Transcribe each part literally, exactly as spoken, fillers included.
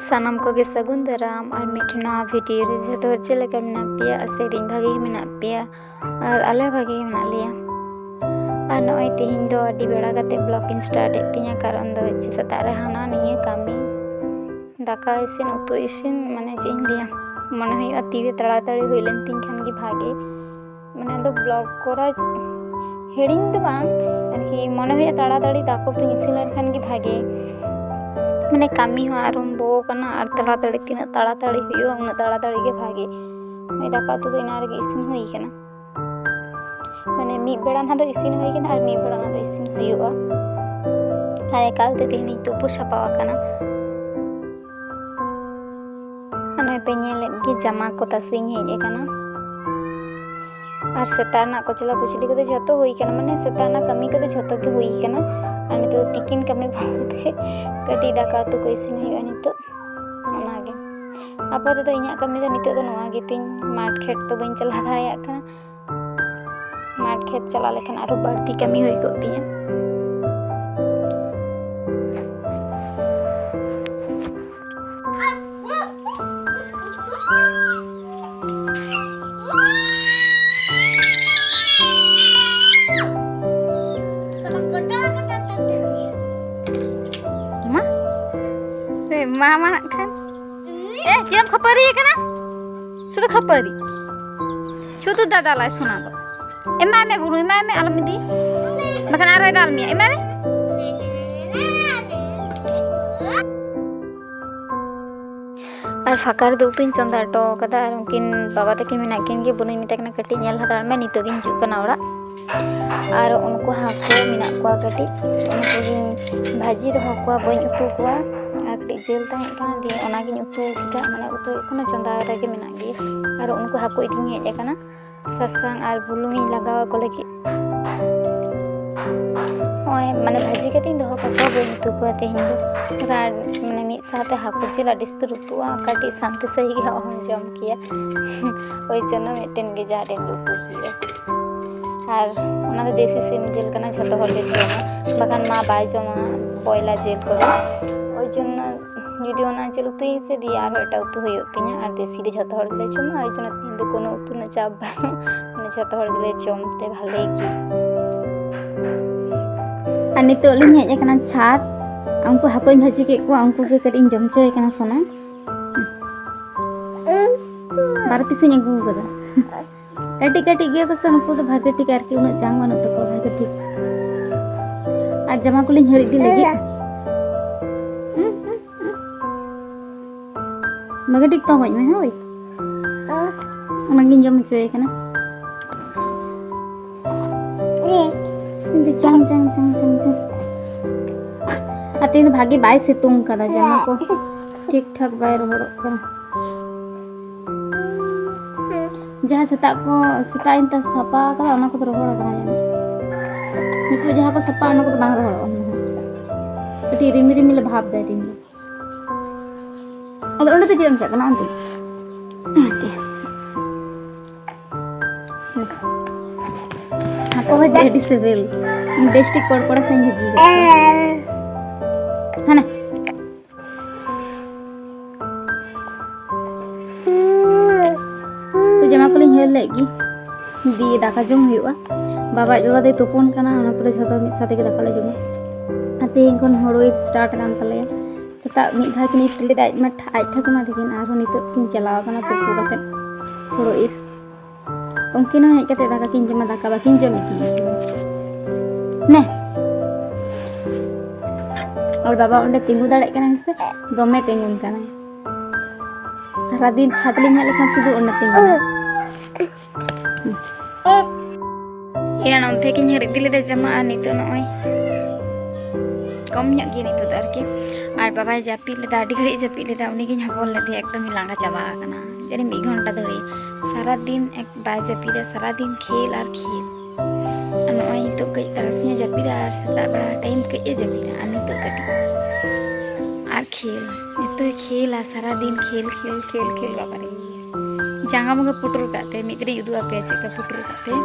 ᱥᱟᱱᱟᱢ ᱠᱚᱜᱮ ᱥᱟᱹᱜᱩᱱ ᱫᱟᱨᱟᱢ ᱟᱨ ᱢᱤᱫᱴᱷᱮᱱ ᱱᱚᱣᱟ ᱵᱷᱤᱰᱤᱭᱳ ᱨᱮ᱾ ᱡᱚᱛᱚ ᱦᱚᱲ ᱪᱮᱫ ᱞᱮᱠᱟ ᱢᱮᱱᱟᱜ ᱯᱮᱭᱟ? ᱟᱥᱟᱭᱮᱫᱟᱹᱧ ᱵᱷᱟᱜᱮ ᱜᱮ ᱢᱮᱱᱟᱜ ᱯᱮᱭᱟ ᱟᱨ ᱟᱞᱮ ᱦᱚᱸ ᱵᱷᱟᱜᱮ ᱜᱮ ᱢᱮᱱᱟᱜ ᱞᱮᱭᱟ᱾ ᱟᱨ ᱱᱚᱜᱼᱚᱭ ᱛᱮᱦᱮᱧ ᱫᱚ ᱟᱹᱰᱤ ᱵᱮᱲᱟ ᱠᱟᱛᱮ ᱵᱞᱚᱜ ᱤᱧ ᱥᱴᱟᱨᱴ ᱮᱫ ᱛᱤᱧᱟᱹ, ᱠᱟᱨᱚᱱ ᱫᱚ ᱦᱚᱪᱪᱷᱮ ᱥᱮᱛᱟᱜ ᱨᱮ ᱦᱟᱱᱟ ᱱᱤᱭᱟᱹ ᱠᱟᱹᱢᱤ, ᱫᱟᱠᱟ ᱤᱥᱤᱱ, ᱩᱛᱩ ᱤᱥᱤᱱ, ᱢᱟᱱᱮ ᱪᱮᱫ ᱤᱧ ᱞᱟᱹᱭᱟ, ᱢᱚᱱᱮ ᱦᱩᱭᱩᱜᱼᱟ ᱛᱤᱨᱮ ᱛᱟᱲᱟᱛᱟᱲᱤ ᱦᱩᱭ ᱞᱮᱱ ᱛᱤᱧ ᱠᱷᱟᱱ ᱜᱮ ᱵᱷᱟᱜᱮ᱾ ᱢᱟᱱᱮ ᱟᱫᱚ ᱵᱞᱚᱜ ᱠᱚᱨᱟᱣ ᱦᱤᱲᱤᱧ ᱫᱚ ᱵᱟᱝ, ᱟᱨᱠᱤ ᱢᱚᱱᱮ ᱦᱩᱭᱩᱜᱼᱟ ᱛᱟᱲᱟᱛᱟᱲᱤ ᱫᱟᱠᱟ ᱩᱛᱩᱧ ᱤᱥᱤᱱ ᱞᱮᱱᱠᱷᱟᱱ ᱜᱮ ᱵᱷᱟᱜᱮ᱾ ᱢᱟᱱᱮ ᱠᱟᱹᱢᱤ ᱦᱚᱸ ᱟᱨᱟᱢᱵᱚ ᱠᱟᱱᱟ, ᱟᱨ ᱛᱟᱲᱟᱛᱟᱲᱤ, ᱛᱤᱱᱟᱹᱜ ᱛᱟᱲᱟᱛᱟᱲᱤ ᱦᱩᱭᱩᱜᱼᱟ ᱩᱱᱟᱹᱜ ᱛᱟᱲᱟᱛᱟᱲᱤ ᱜᱮ ᱵᱷᱟᱜᱮ᱾ ᱢᱟᱱᱮ ᱫᱟᱠᱟ ᱩᱛᱩ ᱫᱚ ᱮᱱᱟᱝ ᱨᱮᱜᱮ ᱤᱥᱤᱱ ᱦᱩᱭ ᱠᱟᱱᱟ, ᱢᱟᱱᱮ ᱢᱤᱫ ᱵᱮᱲᱟ ᱱᱟᱜ ᱫᱚ ᱤᱥᱤᱱ ᱦᱩᱭ ᱠᱟᱱᱟ ᱟᱨ ᱢᱤᱫ ᱵᱮᱲᱟ ᱱᱟᱜ ᱫᱚ ᱤᱥᱤᱱ ᱦᱩᱭᱩᱜᱼᱟ᱾ ᱟᱨ ᱮᱠᱟᱞ ᱛᱮ ᱛᱮᱦᱮᱧ ᱤᱧ ᱛᱩᱯᱩ ᱥᱟᱯᱷᱟ ᱟᱠᱟᱱᱟ᱾ ᱟᱨ ᱱᱚᱜᱼᱚᱭ ᱯᱮ ᱧᱮᱞᱮᱫ ᱜᱮ, ᱡᱟᱢᱟ ᱠᱚ ᱛᱟᱥᱮᱧ ᱦᱮᱡ ᱟᱠᱟᱱᱟ᱾ ᱟᱨ ᱥᱮᱛᱟᱜ ᱨᱮᱱᱟᱜ ᱠᱚᱪᱞᱟ ᱠᱚᱪᱞᱤ ᱠᱚᱫᱚ ᱡᱷᱚᱛᱚ ᱦᱩᱭ ᱠᱟᱱᱟ, ᱢᱟᱱᱮ ᱥᱮᱛᱟᱜ ᱨᱮᱱᱟᱜ ᱠᱟᱹᱢᱤ ᱠᱚᱫᱚ ᱡᱷᱚᱛᱚ ᱜᱮ ᱦᱩᱭ ᱠᱟᱱᱟ᱾ ᱟᱨ ᱱᱤᱛᱚᱜ ᱫᱚ ᱛᱤᱠᱤᱱ ᱠᱟᱹᱢᱤ ᱵᱚᱞᱛᱮ ᱠᱟᱹᱴᱤᱡ ᱫᱟᱠᱟ ᱩᱛᱩ ᱠᱚ ᱤᱥᱤᱱ ᱦᱩᱭᱩᱜᱼᱟ ᱱᱤᱛᱚᱜ, ᱚᱱᱟᱜᱮ᱾ ᱟᱯᱟᱛᱚᱛᱚ ᱤᱧᱟᱹᱜ ᱠᱟᱹᱢᱤ ᱫᱚ ᱱᱤᱛᱚᱜ ᱫᱚ ᱱᱚᱣᱟ ᱜᱮᱛᱤᱧ, ᱢᱟᱴᱷ ᱠᱷᱮᱛ ᱫᱚ ᱵᱟᱹᱧ ᱪᱟᱞᱟᱣ ᱫᱟᱲᱮᱭᱟᱜ ᱠᱟᱱᱟ᱾ ᱢᱟᱴᱷ ᱠᱷᱮᱛ ᱪᱟᱞᱟᱣ ᱞᱮᱠᱷᱟᱱ ᱟᱨᱚ ᱵᱟᱹᱲᱛᱤ ᱠᱟᱹᱢᱤ ᱦᱩᱭ ᱠᱚᱜ ᱛᱤᱧᱟᱹ᱾ ᱢᱟ, ᱮ, ᱢᱟ, ᱢᱟ ᱱᱟᱜ ᱠᱷᱟᱱ᱾ ᱮ, ᱪᱮᱫ ᱮᱢ ᱠᱷᱟᱹᱯᱟᱹᱨᱤ ᱠᱟᱱᱟ? ᱥᱩᱫᱷᱩ ᱠᱷᱟᱹᱯᱟᱹᱨᱤ᱾ ᱥᱩᱫᱷᱩ ᱫᱟᱫᱟᱞᱟᱭ ᱥᱚᱱᱟ ᱫᱚ᱾ ᱮᱢᱟᱭ ᱢᱮ ᱵᱩᱱᱩ, ᱮᱢᱟᱭ ᱢᱮ, ᱟᱞᱚᱢ ᱤᱫᱤ᱾ ᱵᱟᱠᱷᱟᱱ ᱟᱨᱦᱚᱸᱭ ᱫᱟᱞ ᱢᱮᱭᱟ᱾ ᱮᱢᱟᱭ ᱢᱮ᱾ ᱟᱨ ᱯᱷᱟᱸᱠᱟ ᱨᱮᱫᱚ ᱩᱛᱩᱧ ᱪᱚᱸᱫᱟ ᱦᱚᱴᱚ ᱠᱟᱫᱟ᱾ ᱟᱨ ᱩᱱᱠᱤᱱ ᱵᱟᱵᱟ ᱛᱟᱹᱠᱤᱱ ᱢᱮᱱᱟᱜ ᱠᱤᱱ ᱜᱮ, ᱵᱩᱱᱩᱧ ᱢᱮᱛᱟᱭ ᱠᱟᱱᱟ, "ᱠᱟᱹᱴᱤᱡ ᱧᱮᱞ ᱦᱟᱛᱟᱲ ᱢᱮ, ᱱᱤᱛᱚᱜ ᱜᱤᱧ ᱦᱤᱡᱩᱜ ᱠᱟᱱᱟ ᱚᱲᱟᱜ᱾" ᱟᱨ ᱩᱱᱠᱩ ᱦᱟᱹᱠᱩ ᱢᱮᱱᱟᱜ ᱠᱚᱣᱟ ᱠᱟᱹᱴᱤᱡ, ᱩᱱᱠᱩ ᱜᱤᱧ ᱵᱷᱟᱹᱡᱤ ᱫᱚᱦᱚ ᱠᱚᱣᱟ, ᱵᱟᱹᱧ ᱩᱛᱩ ᱠᱚᱣᱟ᱾ ᱟᱨ ᱠᱟᱹᱴᱤᱡ ᱡᱤᱞ ᱛᱟᱦᱮᱸ ᱠᱟᱱᱟ, ᱫᱤᱭᱮ ᱚᱱᱟᱜᱤᱧ ᱩᱛᱩ ᱠᱮᱫᱟ, ᱢᱟᱱᱮ ᱩᱛᱩ ᱮᱠᱷᱚᱱᱳ ᱪᱚᱸᱫᱟ ᱨᱮᱜᱮ ᱢᱮᱱᱟᱜ ᱜᱮᱭᱟ᱾ ᱟᱨ ᱩᱱᱠᱩ ᱦᱟᱹᱠᱩ ᱤᱫᱤᱧ ᱦᱮᱡ ᱟᱠᱟᱱᱟ, ᱥᱟᱥᱟᱝ ᱟᱨ ᱵᱩᱞᱩᱝ ᱤᱧ ᱞᱟᱜᱟᱣ ᱟᱠᱚ ᱞᱟᱹᱜᱤᱫ᱾ ᱱᱚᱜᱼᱚᱭ ᱢᱟᱱᱮ ᱵᱷᱟᱹᱡᱤ ᱠᱟᱛᱮᱧ ᱫᱚᱦᱚ ᱠᱟᱠᱚᱣᱟ, ᱵᱟᱹᱧ ᱩᱛᱩ ᱠᱚᱣᱟ ᱛᱮᱦᱮᱧ ᱫᱚ᱾ ᱵᱟᱠᱷᱟᱱ ᱢᱟᱱᱮ ᱢᱤᱫ ᱥᱟᱶᱛᱮ ᱦᱟᱹᱠᱩ ᱡᱤᱞ ᱟᱹᱰᱤ ᱥᱩᱥᱛᱟᱹ ᱩᱛᱩᱜᱼᱟ, ᱠᱟᱹᱴᱤᱡ ᱥᱟᱱᱛᱤ ᱥᱟᱺᱦᱤᱡ ᱜᱮ ᱚᱦᱚᱢ ᱡᱚᱢ ᱠᱮᱭᱟ᱾ ᱳᱭ ᱡᱚᱱᱱᱚ ᱢᱤᱫᱴᱮᱱ ᱜᱮ ᱡᱟᱦᱟᱸ ᱴᱷᱮᱱ ᱜᱮ ᱩᱛᱩ ᱦᱩᱭᱩᱜᱼᱟ᱾ ᱟᱨ ᱚᱱᱟ ᱫᱚ ᱫᱮᱥᱤ ᱥᱤᱢ ᱡᱤᱞ ᱠᱟᱱᱟ, ᱡᱷᱚᱛᱚ ᱦᱚᱲ ᱞᱮ ᱡᱚᱢᱟ, ᱵᱟᱠᱷᱟᱱ ᱢᱟ ᱵᱟᱭ ᱡᱚᱢᱟ ᱵᱚᱭᱞᱟ ᱡᱤᱞ ᱠᱚᱫᱚ᱾ ᱳᱭ ᱡᱚᱱᱱᱚ ᱡᱩᱫᱤ ᱚᱱᱟ ᱡᱤᱞ ᱩᱛᱩᱭᱟᱹᱧ ᱥᱮ ᱫᱤᱭᱮ ᱟᱨᱦᱚᱸ ᱮᱴᱟᱜ ᱩᱛᱩ ᱦᱩᱭᱩᱜ ᱛᱤᱧᱟ, ᱟᱨ ᱫᱮᱥᱤ ᱫᱚ ᱡᱷᱚᱛᱚ ᱦᱚᱲ ᱜᱮᱞᱮ ᱡᱚᱢᱟ, ᱳᱭ ᱡᱚᱱᱱᱚ ᱛᱮᱦᱮᱧ ᱫᱚ ᱠᱳᱱᱳ ᱩᱛᱩ ᱨᱮᱱᱟᱜ ᱪᱟᱯ ᱵᱟᱹᱱᱩᱜ, ᱢᱟᱱᱮ ᱡᱷᱚᱛᱚ ᱦᱚᱲ ᱜᱮᱞᱮ ᱡᱚᱢ ᱛᱮ ᱵᱷᱟᱞᱮ ᱜᱮ᱾ ᱟᱨ ᱱᱤᱛᱚᱜ ᱞᱤᱧ ᱦᱮᱡ ᱟᱠᱟᱱᱟ ᱪᱷᱟᱫᱽ, ᱩᱱᱠᱩ ᱦᱟᱹᱠᱩᱧ ᱵᱷᱟᱹᱡᱤ ᱠᱮᱫ ᱠᱚᱣᱟ, ᱩᱱᱠᱩ ᱜᱮ ᱠᱟᱹᱴᱤᱡ ᱤᱧ ᱡᱚᱢ ᱦᱚᱪᱚᱭᱮ ᱠᱟᱱᱟ ᱥᱚᱱᱟ᱾ ᱵᱟᱨ piece ᱤᱧ ᱟᱹᱜᱩ ᱟᱠᱟᱫᱟ᱾ ᱠᱟᱹᱴᱤᱡ ᱠᱟᱹᱴᱤᱡ ᱜᱮᱭᱟ ᱠᱚ ᱥᱮ ᱩᱱᱠᱩ ᱫᱚ ᱵᱷᱟᱜᱮ ᱴᱷᱤᱠ ᱟᱨᱠᱤ ᱩᱱᱟᱹᱜ ᱡᱟᱝ ᱵᱟᱹᱱᱩᱜ ᱛᱟᱠᱚᱣᱟ ᱵᱷᱟᱜᱮ ᱴᱷᱤᱠ᱾ ᱟᱨ ᱡᱟᱢᱟ ᱠᱚᱞᱤᱧ ᱦᱟᱹᱨ ᱤᱫᱤ ᱞᱟᱹᱜᱤᱫ᱾ ᱵᱷᱟᱜᱮ ᱴᱷᱤᱠ ᱛᱚᱜᱚᱡ ᱢᱮ, ᱦᱳᱭ᱾ ᱚᱱᱟᱜᱤᱧ ᱡᱚᱢ ᱦᱚᱪᱚᱭᱮ ᱠᱟᱱᱟ᱾ ᱪᱟᱝ, ᱪᱟᱝ, ᱪᱟᱝ, ᱪᱟᱝ, ᱪᱟᱝ᱾ ᱟᱨ ᱛᱮᱦᱮᱧ ᱫᱚ ᱵᱷᱟᱜᱮ ᱵᱟᱭ ᱥᱤᱛᱩᱝ ᱠᱟᱫᱟ, ᱡᱟᱢᱟ ᱠᱚ ᱴᱷᱤᱠ ᱴᱷᱟᱠ ᱵᱟᱭ ᱨᱚᱦᱚᱲᱚᱜ ᱠᱟᱱᱟ᱾ ᱡᱟᱦᱟᱸ ᱥᱮᱛᱟᱜ ᱠᱚ, ᱥᱮᱛᱟᱜ ᱤᱧ ᱥᱟᱯᱷᱟ ᱠᱟᱫᱟ, ᱚᱱᱟ ᱠᱚᱫᱚ ᱨᱚᱦᱚᱲ ᱠᱟᱱᱟ ᱡᱟᱹᱱᱤᱡ᱾ ᱱᱤᱛᱚᱜ ᱡᱟᱦᱟᱸ ᱠᱚ ᱥᱟᱯᱷᱟ, ᱚᱱᱟ ᱠᱚᱫᱚ ᱵᱟᱝ ᱨᱚᱦᱚᱲᱚᱜᱼᱟ ᱢᱚᱱᱮ ᱦᱚᱭ᱾ ᱠᱟᱹᱴᱤᱡ ᱨᱤᱢᱤᱞ ᱨᱤᱢᱤᱞ ᱮ ᱵᱷᱟᱵᱽ ᱫᱟᱭ ᱛᱮᱦᱮᱧ ᱫᱚ᱾ ᱟᱫᱚ ᱚᱸᱰᱮ ᱫᱚ ᱪᱮᱫ ᱮᱢ ᱪᱟᱜ ᱠᱟᱱᱟ? ᱚᱱᱛᱮ᱾ ᱚᱱᱛᱮ᱾ ᱦᱟᱹᱠᱩ ᱵᱷᱟᱡᱟ ᱟᱹᱰᱤ ᱥᱤᱵᱤᱞ᱾ ᱵᱮᱥ ᱴᱷᱤᱠ ᱠᱚᱲᱠᱚᱲᱟ ᱥᱟᱺᱦᱤᱡ ᱵᱷᱟᱹᱡᱤ ᱠᱟᱫᱟ᱾ ᱦᱟᱱᱟ᱾ ᱛᱚ ᱡᱟᱢᱟ ᱠᱚᱞᱤᱧ ᱦᱟᱹᱨ ᱞᱮᱫ ᱜᱮ, ᱫᱤᱭᱮ ᱫᱟᱠᱟ ᱡᱚᱢ ᱦᱩᱭᱩᱜᱼᱟ᱾ ᱵᱟᱵᱟ ᱟᱡ ᱵᱟᱵᱟ ᱫᱚᱭ ᱛᱩᱯᱩᱱ ᱠᱟᱱᱟ, ᱚᱱᱟ ᱯᱚᱨᱮ ᱡᱷᱚᱛᱚ ᱢᱤᱫ ᱥᱟᱶ ᱛᱮᱜᱮ ᱫᱟᱠᱟ ᱞᱮ ᱡᱚᱢᱟ᱾ ᱟᱨ ᱛᱮᱦᱮᱧ ᱠᱷᱚᱱ ᱦᱳᱲᱳ ᱤᱨ start ᱠᱟᱱ ᱛᱟᱞᱮᱭᱟ᱾ ᱥᱮᱛᱟᱜ ᱢᱤᱫ ᱫᱷᱟᱣ ᱠᱤᱱ ᱤᱨ ᱦᱚᱴᱚ ᱞᱮᱫᱟ ᱟᱡ ᱢᱟ ᱴᱷᱟ-, ᱟᱡ ᱴᱷᱟᱹᱠᱩᱢᱟ ᱛᱟᱹᱠᱤᱱ, ᱟᱨᱦᱚᱸ ᱱᱤᱛᱚᱜ ᱠᱤᱱ ᱪᱟᱞᱟᱣ ᱠᱟᱱᱟ ᱛᱩᱯᱩ ᱠᱟᱛᱮ ᱦᱳᱲᱳ ᱤᱨ᱾ ᱩᱱᱠᱤᱱ ᱦᱚᱸ ᱦᱮᱡ ᱠᱟᱛᱮ ᱫᱟᱠᱟ ᱠᱤᱱ ᱡᱚᱢᱟ, ᱫᱟᱠᱟ ᱵᱟᱹᱠᱤᱱ ᱡᱚᱢ ᱤᱫᱤᱭᱟ᱾ ᱱᱮ᱾ ᱟᱨ ᱵᱟᱵᱟ ᱚᱸᱰᱮ ᱛᱤᱸᱜᱩ ᱫᱟᱲᱮᱭᱟᱜ ᱠᱟᱱᱟᱭ ᱥᱮ? ᱫᱚᱢᱮ ᱛᱤᱸᱜᱩᱱ ᱠᱟᱱᱟᱭ᱾ ᱥᱟᱨᱟᱫᱤᱱ ᱪᱷᱟᱫᱽ ᱞᱤᱧ ᱦᱮᱡ ᱞᱮᱠᱷᱟᱱ ᱥᱩᱫᱷᱩ ᱚᱸᱰᱮ ᱛᱤᱸᱜᱩᱱᱟᱭ᱾ ᱮᱱᱟᱱ ᱚᱱᱛᱮ ᱠᱤᱱ ᱦᱟᱹᱨ ᱤᱫᱤ ᱞᱮᱫᱟ ᱡᱟᱢᱟ, ᱟᱨ ᱱᱤᱛᱚᱜ ᱱᱚᱜᱼᱚᱭ ᱠᱚᱢ ᱧᱚᱜ ᱜᱮ ᱱᱤᱛᱚᱜ ᱫᱚ ᱟᱨᱠᱤ᱾ ᱟᱨ ᱵᱟᱵᱟᱭ ᱡᱟᱹᱯᱤᱫ ᱞᱮᱫᱟ, ᱟᱹᱰᱤ ᱜᱷᱟᱹᱲᱤᱡ ᱡᱟᱹᱯᱤᱫ ᱞᱮᱫᱟ, ᱩᱱᱤᱜᱤᱧ ᱦᱚᱵᱚᱨ ᱞᱮᱫᱮᱭᱟ, ᱮᱠᱫᱚᱢᱤᱧ ᱞᱟᱸᱜᱟ ᱪᱟᱵᱟ ᱟᱠᱟᱱᱟ᱾ ᱡᱟᱹᱱᱤᱡ ᱢᱤᱫ ᱜᱷᱚᱱᱴᱟ ᱫᱷᱟᱹᱵᱤᱡ ᱥᱟᱨᱟᱫᱤᱱ ᱮᱠ-, ᱵᱟᱭ ᱡᱟᱹᱯᱤᱫᱟ, ᱥᱟᱨᱟᱫᱤᱱ ᱠᱷᱮᱞ ᱟᱨ ᱠᱷᱮᱞ᱾ ᱟᱨ ᱱᱚᱜᱼᱚᱭ ᱱᱤᱛᱚᱜ ᱠᱟᱹᱡ ᱛᱟᱨᱟᱥᱤᱧᱮ ᱡᱟᱹᱯᱤᱫᱟ ᱟᱨ ᱥᱮᱛᱟᱜ ᱵᱮᱲᱟ ᱴᱟᱭᱤᱢ ᱠᱟᱹᱡ ᱮ ᱡᱟᱹᱯᱤᱫᱟ, ᱟᱨ ᱱᱤᱛᱚᱜ ᱠᱟᱹᱴᱤᱡ ᱟᱨ ᱠᱷᱮᱞ, ᱱᱤᱛᱚᱜ ᱠᱷᱮᱞᱟ ᱥᱟᱨᱟᱫᱤᱱ, ᱠᱷᱮᱞ, ᱠᱷᱮᱞ, ᱠᱷᱮᱞ, ᱠᱷᱮᱞ, ᱵᱟᱵᱟᱨᱮ᱾ ᱡᱟᱸᱜᱟ ᱢᱟᱜᱮ ᱯᱩᱴᱩᱨ ᱠᱟᱜ ᱛᱟᱭ, ᱢᱤᱫ ᱫᱤᱱᱤᱧ ᱩᱫᱩᱜ ᱟᱯᱮᱭᱟ ᱪᱮᱫ ᱞᱮᱠᱟ ᱯᱩᱴᱩᱨ ᱠᱟᱜ ᱛᱟᱭ,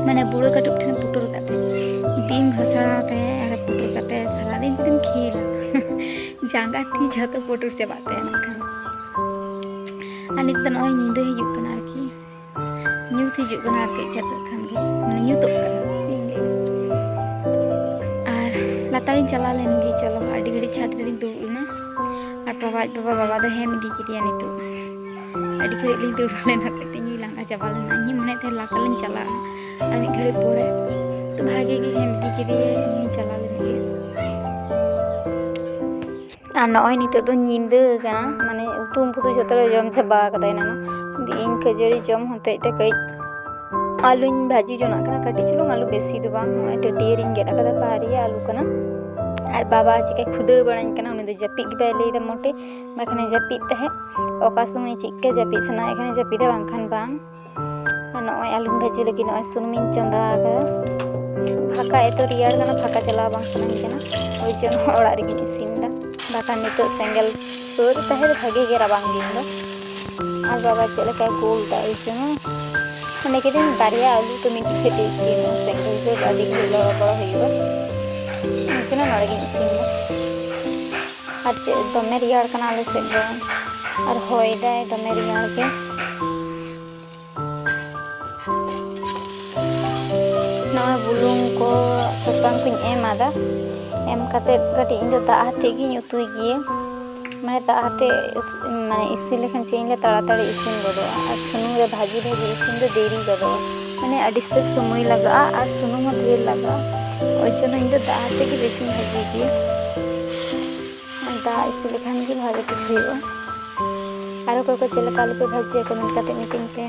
ᱢᱟᱱᱮ ᱵᱩᱲᱟᱹ ᱠᱟᱹᱴᱩᱵ ᱴᱷᱮᱱ ᱯᱩᱴᱩᱨ ᱠᱟᱜ ᱛᱟᱭ, ᱵᱤᱧ ᱜᱷᱚᱥᱟᱲᱟᱣ ᱛᱟᱭᱟ, ᱟᱨ ᱯᱩᱴᱩᱨ ᱠᱟᱜ ᱛᱟᱭ, ᱥᱟᱨᱟᱫᱤᱱ ᱡᱩᱫᱤᱢ ᱠᱷᱮᱞᱟ᱾ ᱡᱟᱸᱜᱟ ᱛᱤ ᱡᱷᱚᱛᱚ ᱯᱩᱴᱩᱨ ᱪᱟᱵᱟᱜ ᱛᱟᱭᱟ ᱱᱟᱜ ᱠᱷᱟᱱ᱾ ᱟᱨ ᱱᱤᱛ ᱫᱚ ᱱᱚᱜᱼᱚᱭ ᱧᱤᱫᱟᱹ ᱦᱤᱡᱩᱜ ᱠᱟᱱᱟ ᱟᱨᱠᱤ, ᱧᱩᱛ ᱦᱤᱡᱩᱜ ᱠᱟᱱᱟ ᱟᱨ ᱠᱟᱹᱡ ᱠᱟᱛᱮ ᱠᱷᱟᱱ ᱜᱮ, ᱢᱟᱱᱮ ᱧᱩᱛᱚᱜ ᱠᱟᱱᱟ, ᱪᱮᱫ ᱤᱧ ᱞᱟᱹᱭᱟ᱾ ᱟᱨ ᱞᱟᱛᱟᱨᱤᱧ ᱪᱟᱞᱟᱣ ᱞᱮᱱ ᱜᱮ, ᱪᱚᱞᱚ ᱟᱹᱰᱤ ᱜᱷᱟᱹᱲᱤᱡ ᱪᱷᱟᱫᱽ ᱨᱮᱞᱤᱧ ᱫᱩᱲᱩᱵ ᱞᱮᱱᱟ᱾ ᱟᱨ ᱵᱟᱵᱟ ᱟᱡ ᱵᱟᱵᱟ, ᱵᱟᱵᱟ ᱫᱚ ᱦᱮᱢ ᱤᱫᱤ ᱠᱮᱫᱮᱭᱟ ᱱᱤᱛᱚᱜ᱾ ᱟᱹᱰᱤ ᱜᱷᱟᱹᱲᱤᱡ ᱞᱤᱧ ᱫᱩᱲᱩᱵ ᱞᱮᱱᱟ, ᱠᱟᱹᱴᱤᱡ ᱤᱧ ᱞᱟᱸᱜᱟ ᱪᱟᱵᱟ ᱞᱮᱱᱟ᱾ ᱤᱧ ᱢᱚᱱᱮᱭᱮᱫ ᱛᱟᱦᱮᱸᱫ ᱞᱟᱛᱟᱨ ᱞᱤᱧ ᱪᱟᱞᱟᱜᱼᱟ ᱟᱨ ᱢᱤᱫ ᱜᱷᱟᱹᱲᱤᱡ ᱯᱚᱨᱮ, ᱛᱚ ᱵᱷᱟᱜᱮ ᱜᱮ ᱦᱮᱢ ᱤᱫᱤ ᱠᱮᱫᱮᱭᱟ, ᱤᱧ ᱪᱟᱞᱟᱣ ᱞᱮᱱ ᱜᱮ᱾ ᱟᱨ ᱱᱚᱜᱼᱚᱭ ᱱᱤᱛᱚᱜ ᱫᱚ ᱧᱤᱫᱟᱹ ᱠᱟᱱᱟ, ᱢᱟᱱᱮ ᱩᱛᱩ ᱩᱢ ᱠᱚᱫᱚ ᱡᱚᱛᱚ ᱞᱮ ᱡᱚᱢ ᱪᱟᱵᱟ ᱠᱟᱫᱟ ᱮᱱᱟᱱᱚᱜ᱾ ᱫᱤᱭᱮ ᱤᱧ ᱠᱷᱟᱹᱡᱟᱹᱲᱤ ᱡᱚᱢ ᱦᱚᱛᱮᱡ ᱛᱮ ᱠᱟᱹᱡ ᱟᱹᱞᱩᱧ ᱵᱷᱟᱹᱡᱤ ᱡᱚᱱᱟᱜ ᱠᱟᱱᱟ, ᱠᱟᱹᱴᱤᱡ ᱪᱩᱞᱩᱝ ᱟᱹᱞᱩ, ᱵᱮᱥᱤ ᱫᱚ ᱵᱟᱝ᱾ ᱱᱚᱜᱼᱚᱭ ᱴᱟᱹᱴᱭᱟᱹ ᱨᱤᱧ ᱜᱮᱫ ᱟᱠᱟᱫᱟ, ᱵᱟᱨᱭᱟ ᱟᱹᱞᱩ ᱠᱟᱱᱟ᱾ ᱟᱨ ᱵᱟᱵᱟ ᱪᱤᱠᱟᱹ ᱠᱷᱩᱫᱟᱹᱣ ᱵᱟᱲᱟᱧ ᱠᱟᱱᱟ, ᱩᱱᱤ ᱫᱚ ᱡᱟᱹᱯᱤᱫ ᱜᱮ ᱵᱟᱭ ᱞᱟᱹᱭᱫᱟ ᱢᱚᱴᱮ, ᱵᱟᱠᱷᱟᱱᱮ ᱡᱟᱹᱯᱤᱫ ᱛᱟᱦᱮᱸᱫ᱾ ᱚᱠᱟ ᱥᱚᱢᱚᱭ ᱪᱮᱫ ᱠᱟ ᱡᱟᱹᱯᱤᱫ ᱥᱟᱱᱟᱭᱮ ᱠᱷᱟᱱ ᱡᱟᱹᱯᱤᱫᱟ, ᱵᱟᱝᱠᱷᱟᱱ ᱵᱟᱝ᱾ ᱟᱨ ᱱᱚᱜᱼᱚᱭ ᱟᱹᱞᱩᱧ ᱵᱷᱟᱹᱡᱤ ᱞᱟᱹᱜᱤᱫ ᱱᱚᱜᱼᱚᱭ ᱥᱩᱱᱩᱢᱤᱧ ᱪᱚᱸᱫᱟ ᱟᱠᱟᱫᱟ᱾ ᱯᱷᱟᱸᱠᱟ ᱮᱛᱚ ᱨᱮᱭᱟᱲ ᱠᱟᱱᱟ, ᱯᱷᱟᱸᱠᱟ ᱪᱟᱞᱟᱣ ᱵᱟᱝ ᱥᱟᱱᱟᱧ ᱠᱟᱱᱟ, ᱳᱭ ᱡᱚᱱᱱᱚ ᱚᱲᱟᱜ ᱨᱮᱜᱮᱧ ᱤᱥᱤᱱ ᱮᱫᱟ᱾ ᱵᱟᱠᱷᱟᱱ ᱱᱤᱛᱚᱜ ᱥᱮᱸᱜᱮᱞ ᱥᱩᱨ ᱨᱮ ᱛᱟᱦᱮᱸ ᱫᱚ ᱵᱷᱟᱜᱮ ᱜᱮ ᱨᱟᱵᱟᱝ ᱫᱤᱱ ᱫᱚ᱾ ᱟᱨ ᱵᱟᱵᱟ ᱪᱮᱫ ᱞᱮᱠᱟᱭ ᱜᱳᱞ ᱫᱟ, ᱳᱭ ᱡᱚᱱᱱᱚ ᱢᱚᱱᱮ ᱠᱤᱫᱟᱹᱧ ᱵᱟᱨᱭᱟ ᱟᱹᱞᱩ ᱛᱚ ᱢᱤᱫ ᱴᱷᱮᱡ ᱛᱮ ᱤᱥᱤᱱᱚᱜᱼᱟ, ᱥᱮᱸᱜᱮᱞ ᱥᱩᱨ ᱟᱹᱰᱤ ᱜᱷᱟᱹᱲᱤᱡ ᱞᱚᱲᱚ ᱵᱚᱲᱚ ᱦᱩᱭᱩᱜᱼᱟ, ᱳᱭ ᱡᱚᱱᱱᱚ ᱱᱚᱰᱮ ᱜᱤᱧ ᱤᱥᱤᱱ ᱮᱫᱟ᱾ ᱟᱨ ᱪᱮᱫ ᱫᱚᱢᱮ ᱨᱮᱭᱟᱲ ᱠᱟᱱᱟ ᱟᱞᱮ ᱥᱮᱫ ᱫᱚ, ᱟᱨ ᱦᱚᱭ ᱫᱟᱭ ᱫᱚᱢᱮ ᱨᱮᱭᱟᱲ ᱜᱮ᱾ ᱱᱚᱜᱼᱚᱭ ᱵᱩᱞᱩᱝ ᱠᱚ, ᱥᱟᱥᱟᱝ ᱠᱚᱧ ᱮᱢ ᱟᱫᱟ᱾ ᱮᱢ ᱠᱟᱛᱮ ᱠᱟᱹᱴᱤᱡ ᱤᱧ ᱫᱚ ᱫᱟᱜ ᱟᱛᱮᱫ ᱜᱤᱧ ᱩᱛᱩᱭ ᱜᱮᱭᱟ᱾ ᱢᱟᱱᱮ ᱫᱟᱜ ᱟᱛᱮᱫ ᱩᱛᱩ-, ᱢᱟᱱᱮ ᱤᱥᱤᱱ ᱞᱮᱠᱷᱟᱱ ᱪᱮᱫ ᱤᱧ ᱞᱟᱹᱭᱟ, ᱛᱟᱲᱟᱛᱟᱲᱤ ᱤᱥᱤᱱ ᱜᱚᱫᱚᱜᱼᱟ᱾ ᱟᱨ ᱥᱩᱱᱩᱢ ᱨᱮ ᱵᱷᱟᱹᱡᱤ ᱵᱷᱟᱹᱡᱤ ᱤᱥᱤᱱ ᱫᱚ ᱫᱮᱨᱤ ᱜᱚᱫᱚᱜᱼᱟ᱾ ᱢᱟᱱᱮ ᱟᱹᱰᱤ ᱩᱥᱛᱟᱹᱨ ᱥᱚᱢᱚᱭ ᱞᱟᱜᱟᱜᱼᱟ ᱟᱨ ᱥᱩᱱᱩᱢ ᱦᱚᱸ ᱰᱷᱮᱨ ᱞᱟᱜᱟᱜᱼᱟ᱾ ᱳᱭ ᱡᱚᱱᱱᱚ ᱤᱧ ᱫᱚ ᱫᱟᱜ ᱟᱛᱮᱫ ᱜᱮ ᱵᱮᱥᱤᱧ ᱵᱷᱟᱹᱡᱤ ᱜᱮᱭᱟ᱾ ᱫᱟᱜ ᱤᱥᱤᱱ ᱞᱮᱠᱷᱟᱱ ᱜᱮ ᱵᱷᱟᱜᱮ ᱴᱷᱤᱠ ᱦᱩᱭᱩᱜᱼᱟ᱾ ᱟᱨ ᱚᱠᱚᱭ ᱠᱚ ᱪᱮᱫ ᱞᱮᱠᱟ ᱟᱹᱞᱩ ᱯᱮ ᱵᱷᱟᱹᱡᱤᱭᱟ, comment ᱠᱟᱛᱮ ᱢᱤᱛᱟᱹᱧ ᱯᱮ᱾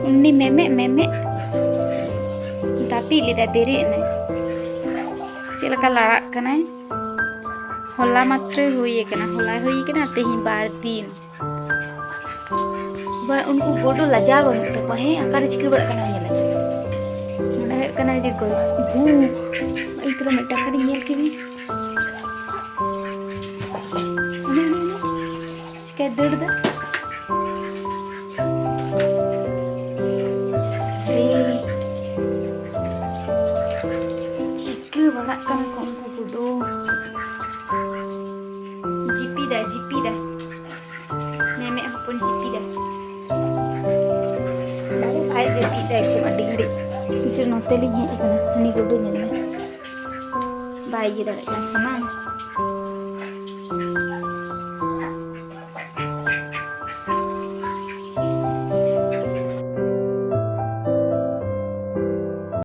ᱩᱱᱤ ᱢᱮᱢᱮ, ᱢᱮᱢᱮ ᱫᱟᱹᱯᱤᱫ ᱞᱮᱫᱟᱭ, ᱵᱮᱨᱮᱫ ᱮᱱᱟᱭ᱾ ᱪᱮᱫ ᱞᱮᱠᱟ ᱞᱟᱲᱟᱜ ᱠᱟᱱᱟᱭ᱾ ᱦᱚᱞᱟ ᱢᱟᱛᱨᱚᱭ ᱦᱩᱭ ᱟᱠᱟᱱᱟ, ᱦᱚᱞᱟᱭ ᱦᱩᱭ ᱟᱠᱟᱱᱟ, ᱛᱮᱦᱮᱧ ᱵᱟᱨ ᱫᱤᱱ᱾ ᱵᱟ, ᱩᱱᱠᱩ ᱵᱚᱰᱚ ᱞᱟᱡᱟᱣ ᱵᱟᱹᱱᱩᱜ ᱛᱟᱠᱚᱣᱟ, ᱦᱮᱸ? ᱚᱠᱟᱨᱮ ᱪᱤᱠᱟᱹ ᱵᱟᱲᱟᱜ ᱠᱟᱱᱟ, ᱧᱮᱞ ᱢᱮ᱾ ᱢᱚᱱᱮ ᱦᱩᱭᱩᱜ ᱠᱟᱱᱟ ᱡᱮ ᱜᱚᱡ-, ᱦᱩᱸ, ᱤᱧ ᱛᱚᱨᱟ ᱢᱤᱫᱴᱟᱝ ᱠᱟᱹᱨᱤᱧ ᱧᱮᱞ ᱠᱮᱫᱮ᱾ ᱚᱱᱮ, ᱚᱱᱮ, ᱚᱱᱮ, ᱪᱤᱠᱟᱹᱭ ᱫᱟᱹᱲ ᱫᱟ? ᱮᱭ, ᱪᱤᱠᱟᱹ ᱵᱟᱲᱟᱜ ᱠᱟᱱᱟ ᱠᱚ ᱩᱱᱠᱩ ᱜᱩᱰᱩ᱾ ᱡᱤᱯᱤᱫᱟᱭ, ᱡᱤᱯᱤᱫᱟᱭ᱾ ᱢᱮᱢᱮ ᱦᱚᱯᱚᱱ ᱡᱤᱯᱤᱫᱟᱭ᱾ ᱟᱡ ᱡᱟᱹᱯᱤᱫ ᱫᱟᱭ ᱮᱠᱫᱚᱢ ᱟᱹᱰᱤ ᱜᱷᱟᱹᱲᱤᱡ᱾ ᱱᱤᱥᱪᱚᱭ ᱱᱚᱛᱮ ᱞᱤᱧ ᱦᱮᱡ ᱟᱠᱟᱱᱟ᱾ ᱩᱱᱤ ᱜᱩᱰᱩ ᱧᱮᱞ ᱢᱮ᱾ ᱵᱟᱭ ᱤᱭᱟᱹ ᱫᱟᱲᱮᱭᱟᱜ ᱠᱟᱱᱟ ᱥᱟᱢᱟᱝ᱾